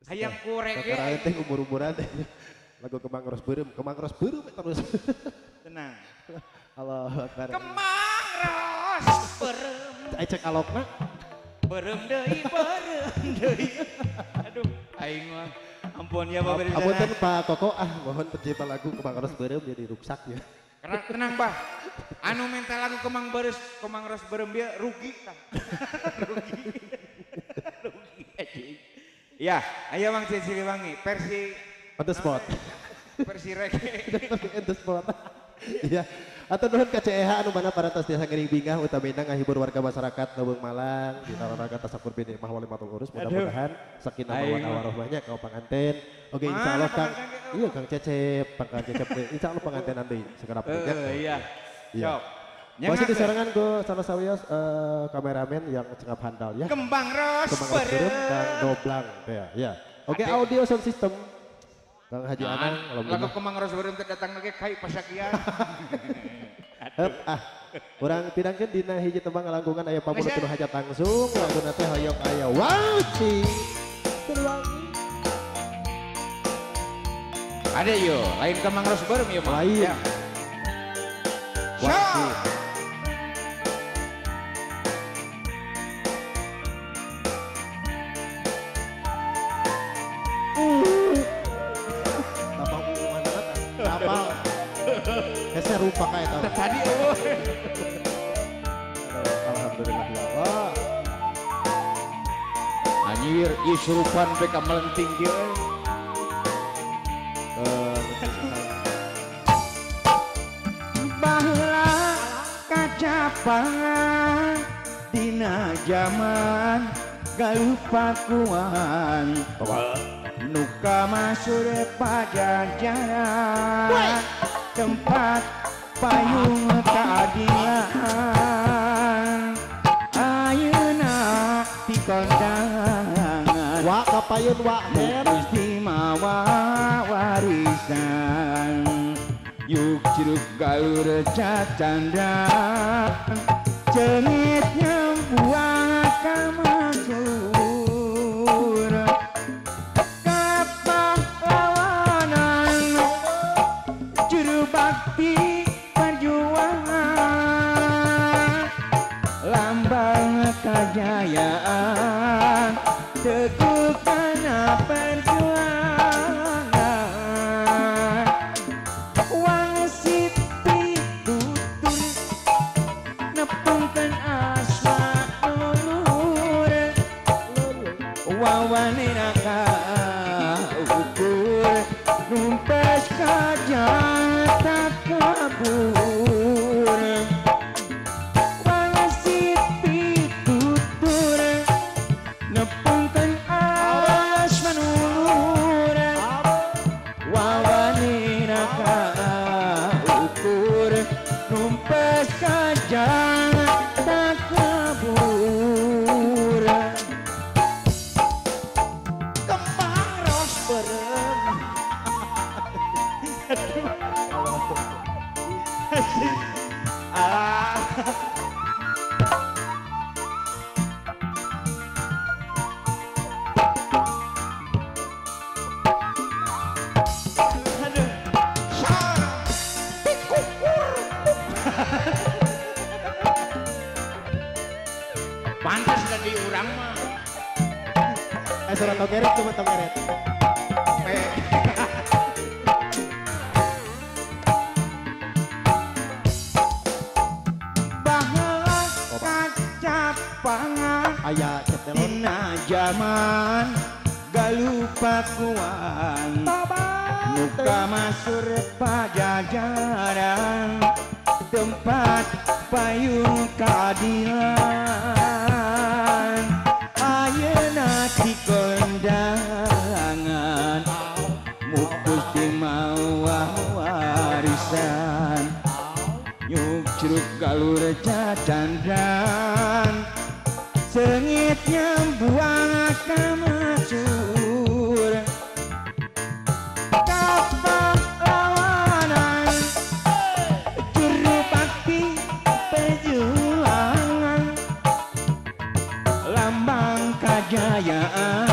Hayang ku reggae. Kakara teh umur-umuran teh. Lagu Kembang Ros Beureum, Kembang Ros Beureum terus. Tenang. Allahu Akbar. Kembang Ros Beureum. Ai cek alokna. Beureum deui, beureum deui. Aduh, aing mah ampun ya Bapak. Apunten Pak Koko, ah mohon pencipta lagu Kembang Ros Beureum jadi ruksak ya. Karena tenang Bah. Anu minta lagu Kembang Beres, Kembang Ros Beureum dia rugi tah. Rugi. Rugi anjing. Ya, ayo Mang Siliwangi versi on the spot. Versi reggae. On the spot. Iya. Atur nuhun ka CEH anu mana parantos tiasa ngiring bingah utamina ngahibur warga masyarakat Leuweung Malang dina raraga tasakur binikmah walimatul urus mudah-mudahan sakinah mawaddah warahmahnya ka panganten. Oke insyaallah Kang. Iya Kang Cecep, Kang Cecep insyaallah pangantenan deui segera punya. Iya. Iya. Masih disarangan ku salah sawios kameramen yang cengap handal ya. Kembang Ros Beureum Kang Doblang teh ya. Oke audio sound system Kang Haji Anang lagu Kembang Ros Beureum teh datang lagi kai pasakian. Ah, urang pidangkeun dina hiji tembang ngalangkungan aya pamunut nu hajat langsung laguna teh hoyong aya Wanci Siliwangi. Ada yo, lain Kembang Ros Beureum ieu mah. Lain. Wanci. Hese rupa kayak tahu. Tadi oh. Alhamdulillah ya Allah. Anjir, ieu surupan PK melenting kieu. Baheula kacapangan dina jaman galuh pakuan. Nuka masuk pajajaran tempat payung keadilan ayeuna dikondangan wa kapayun wa her Gusti mawa warisan yuk jeruk galur cacandran cengit nyembuang kamasur kapahlawanan juru bakti perjuangan lambang kejayaan teguh karena perjuangan wangsit pitutur nepungkeun asma nulur wawanena kaukur numpes kajang takabur wangsit pitutur nepungkeun asma nulur wawanena kaukur numpes kajang takabur Kembang Ros Beureum. Ah. Aduh. Pikukur. Pantas dari urang mah. Suara tongeret cuma tongeret. Baheula kacapangan aya dina jaman galuh pakuan muka masur pajajaran tempat payung keadilan ayeuna dikondangan mupus di mawa warisan nyuk jeruk galur cacandran sengit nyembuang kamasur kapahlawanan juru bakti perjuangan lambang kajayaan Kaayaan.